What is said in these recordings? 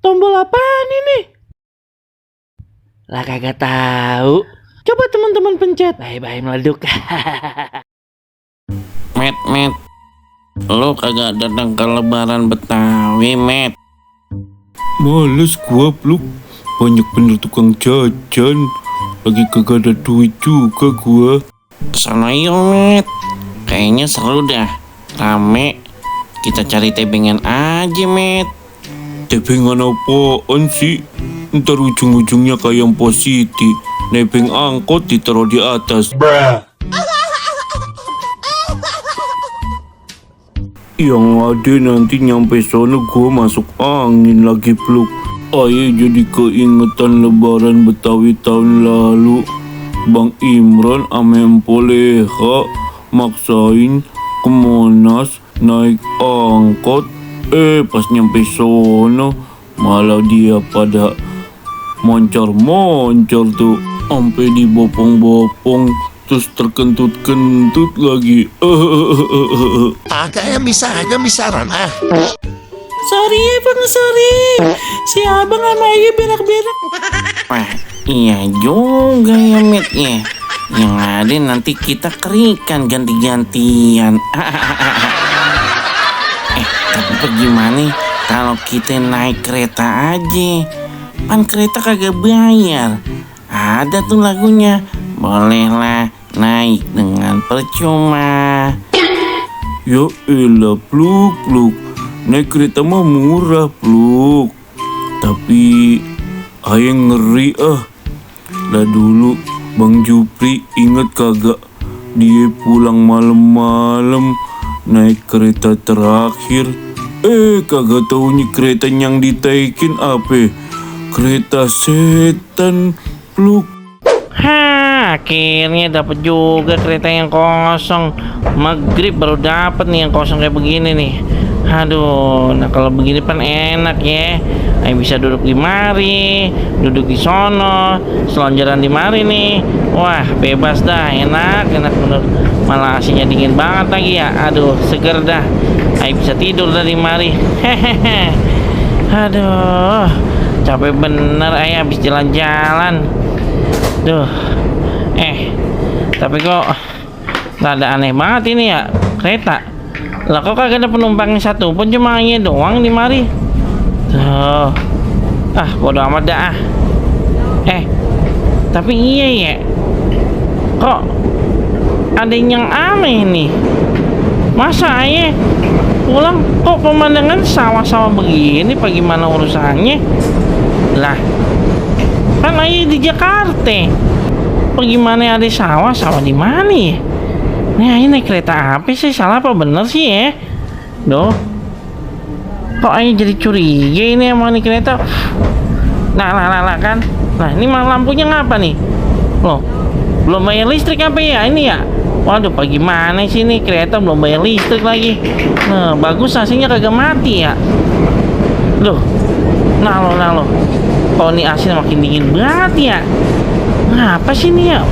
Tombol apaan ini? Lah kagak tahu. Coba teman-teman pencet. Bye-bye meleduk. Met, lu kagak datang ke lebaran Betawi, Met. Males gua, Pluk. Banyak bener tukang jajan. Lagi kagak ada duit juga gua. Kesana yuk, Met. Kayaknya seru dah. Rame. Kita cari tebengan aja, Met. Tebengan apaan sih? Ntar ujung-ujungnya kayak Positi. Nebeng angkot ditaruh di atas. Yang ada nanti nyampe sono gua masuk angin lagi, Pluk. Ayo jadi keingetan lebaran Betawi tahun lalu. Bang Imran ame Empo Leha maksain ke Monas naik angkot. Pas nyampe sono malah dia pada moncar-moncar tuh, sampai dibopong-bopong, terus terkentut-kentut lagi. Agak bisa Ron. Sorry ya bang, sorry. Si abang sama Ayu berak-berak. Wah, iya juga ya, Met ya. Yang ada nanti kita kerikan ganti-gantian. Tapi bagaimana kalau kita naik kereta aja? Kan kereta kagak bayar. Ada tuh lagunya. Bolehlah naik dengan percuma. Ya elah, Pluk. Naik kereta mah murah, Pluk. Tapi ayo ngeri Lah dulu Bang Jupri inget kagak? Dia pulang malam-malam naik kereta terakhir. Kagak taunya kereta yang ditaikin apa? Kereta setan, Pluk. Akhirnya dapat juga kereta yang kosong. Maghrib baru dapat nih yang kosong kayak begini nih. Aduh, nah kalau begini kan enak ya. Ayo bisa duduk di mari, duduk di sono, selonjoran di mari nih. Wah, bebas dah, enak bener. Malah AC-nya dingin banget lagi ya. Aduh, seger dah. Ayo bisa tidur dah di mari. Hehehe. Aduh, capek bener ayo habis jalan-jalan. Duh. Tapi kok rada aneh banget ini ya kereta. Lah kok kagak ada penumpangnya satu pun, cuma hanya doang di mari. Tuh. Bodo amat dah. Tapi iya ya. Kok ada yang aneh nih. Masa ayah pulang kok pemandangan sawah-sawah begini, apa gimana urusannya? Lah, kan ayah di Jakarta. Bagaimana ada sawah di mana ya? Nah ini kereta apa sih? Salah apa bener sih ya? Duh, kok ayah jadi curiga ini emang nih kereta. Nah kan. Nah ini malah lampunya ngapa nih? Loh, belum bayar listrik apa ya ini ya? Waduh, bagaimana sih nih kereta belum bayar listrik lagi? Nah bagus AC-nya kagak mati ya. Loh, nah lo. Kok ini AC makin dingin banget ya? Ngapa sih nih ya?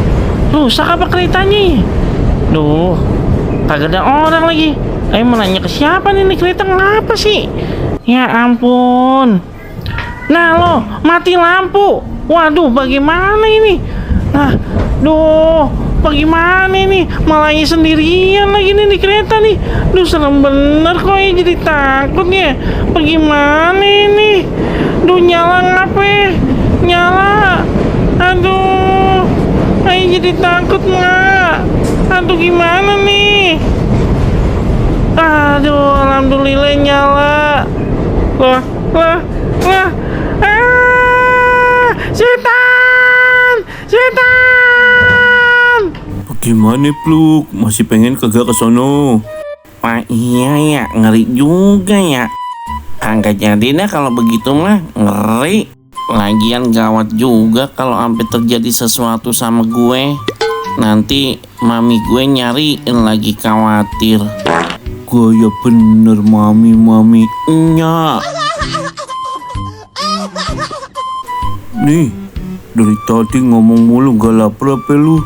Rusak apa keretanya? Duh, kagak ada orang lagi. Ayo mau nanya ke siapa nih kereta ngapa sih? Ya ampun. Nah lo, mati lampu. Waduh, bagaimana ini? Nah, duh, bagaimana ini? Malah sendirian lagi nih di kereta nih. Duh, serem bener kok ya, jadi takut ya. Bagaimana ini? Duh, nyala ngapa? Nyala. Aduh, ayo jadi takut nggak? Aduh, gimana nih? Aduh, alhamdulillah nyala. Lah. Setan! Bagaimana, Pluk? Masih pengen kagak ke sono? Wah iya ya, ngeri juga ya. Kagak jadi dah kalau begitu mah, ngeri. Lagian gawat juga kalau sampai terjadi sesuatu sama gue. Nanti mami gue nyariin lagi, khawatir. Gaya bener mami nya. Nih, dari tadi ngomong mulu gak lapar apa lu?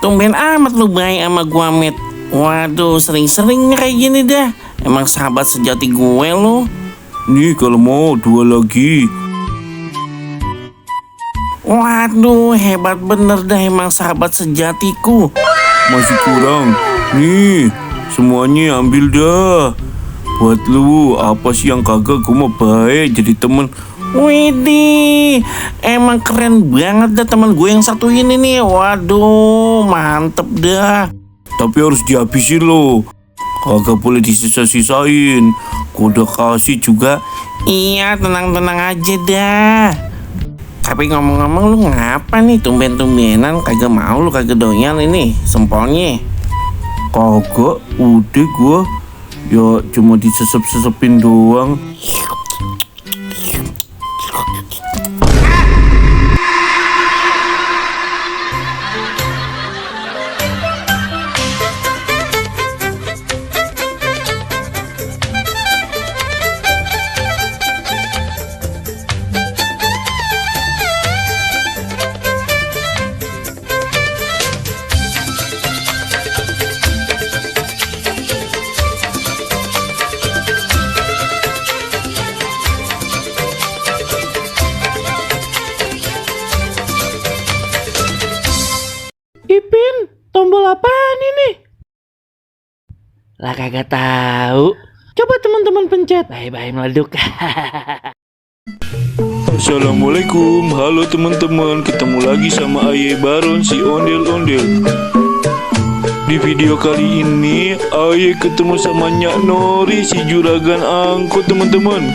Tumben amat lu baik sama gua, Met. Waduh, sering-sering kayak gini dah. Emang sahabat sejati gue lu. Nih kalau mau 2 lagi. Waduh, hebat bener dah emang sahabat sejatiku. Masih kurang. Nih, semuanya ambil dah. Buat lu, apa sih yang kagak? Gue mau baik jadi temen. Widih, emang keren banget dah teman gue yang satu ini nih. Waduh, mantep dah. Tapi harus dihabisin lo. Kagak boleh disisa-sisain. Gue udah kasih juga. Iya, tenang-tenang aja dah. Tapi ngomong-ngomong lu ngapa nih tumben-tumbenan kagak mau lu kagak doyan ini sempolnya? Kagak, udah gua ya cuma disesep-sesepin doang. Ipin, tombol apaan ini? Lah kagak tahu. Coba teman-teman pencet. Bye-bye meleduk. Assalamualaikum, halo teman-teman. Ketemu lagi sama Aye Baron si ondel-ondel. Di video kali ini Aye ketemu sama Nyak Nori si juragan angkot teman-teman.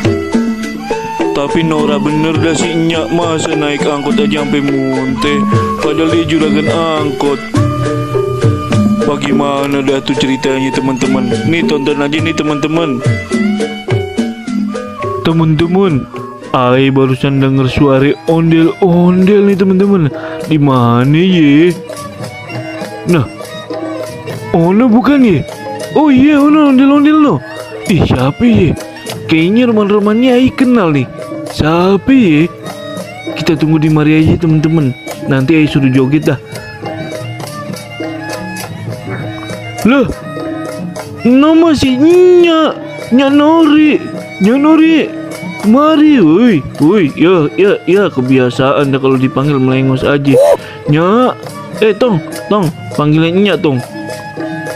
Tapi Nora bener dah si Nyak, masa naik angkot aja sampai muntah. Padahal dia juragan angkot. Bagaimana dah tuh ceritanya teman-teman? Nih tonton aja nih teman-teman. Teman-teman, Aye barusan denger suara ondel-ondel nih teman-teman. Di mana ye? Nah, Ono bukan ye? Oh iya, Ono ondel-ondel lo. Ih, siapa ye? Kayaknya roman-romannya Aye kenal nih. Siapa ye? Kita tunggu di mari aja teman-teman. Nanti Aye suruh joget dah. Lah, nama si Nyak Nori. Nyak Nori, kemari, woi, ya, kebiasaan dah kalau dipanggil melengos aja. Nyak, tong, panggilin Nyak tong.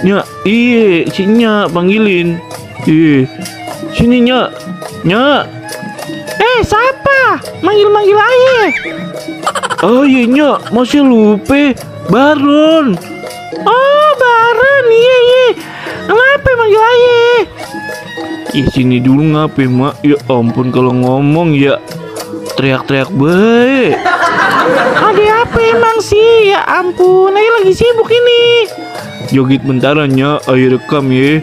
Nyak, iye, si Nyak panggilin. Iye, sini Nyak. Siapa? Manggil-manggil Aye. Oh iya Nyak, masih lupa. Baron. Oh, Baron, iya. Kenapa manggil Aye? Ih, sini dulu ngapain mak? Ya ampun kalau ngomong ya teriak-teriak baik. Ada apa emang sih? Ya ampun, Aye lagi sibuk ini. Joget bentaran Nyak, Ayo rekam ya.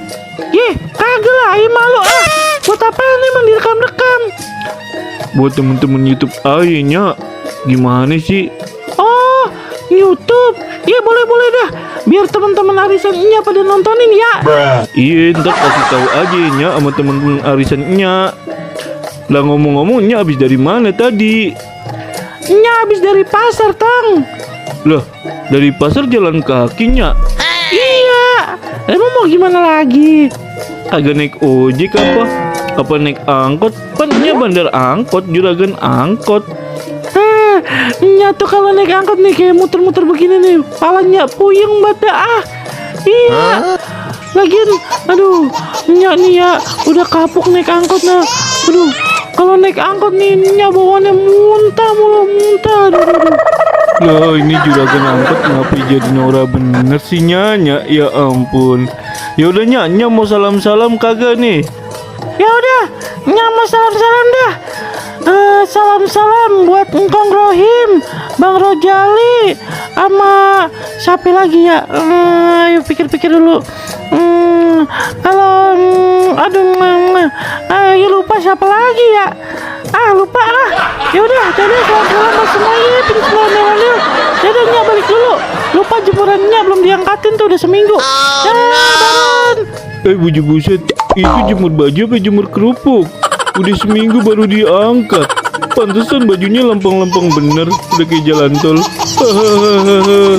Kagak lah, Aye malu ah. Buat apaan emang direkam-rekam? Buat temen-temen YouTube Aye Nyak. Gimana sih? Oh, YouTube. Ya boleh dah. Biar teman-teman arisan Nya pada nontonin ya. Iya, ntar kasih tahu aja Nyak sama temen-temen arisan Nyak. Lah ngomong-ngomong Nyak habis dari mana tadi? Nya habis dari pasar, Tong. Lah, dari pasar jalan kaki Nyak. Iya. Emang mau gimana lagi? Agak naik ojek apa? Apa naik angkot? Kan Nyak bandar angkot, juragan angkot. Nya tuh kalau naik angkot nih kayak muter-muter begini nih, palanya puyeng banget dah. Iya. Lagian, aduh, Nya nih ya udah kapok naik angkot nah. Aduh, kalau naik angkot nih Nya bawaannya muntah. Aduh. Loh, ini juragan angkot ngapa jadi Nora bener sih Nyak? Ya ampun. Ya udah Nyak mau salam-salam kagak nih? Ya udah, Nya mau salam-salam dah. Salam-salam buat Engkong Rohim, Bang Rojali, sama siapa lagi ya? Ayo pikir-pikir dulu. Kalau ya lupa siapa lagi ya? Lupa ah. Ya udah, jadi salam-salam buat semuanya, pindah-pindah. Jadi Nya balik dulu. Lupa jemurannya belum diangkatin tuh udah seminggu. Baron. Buset, itu jemur baju apa jemur kerupuk? Udah seminggu baru diangkat. Pantesan bajunya lempeng-lempeng bener, udah kayak jalan tol. Hahaha.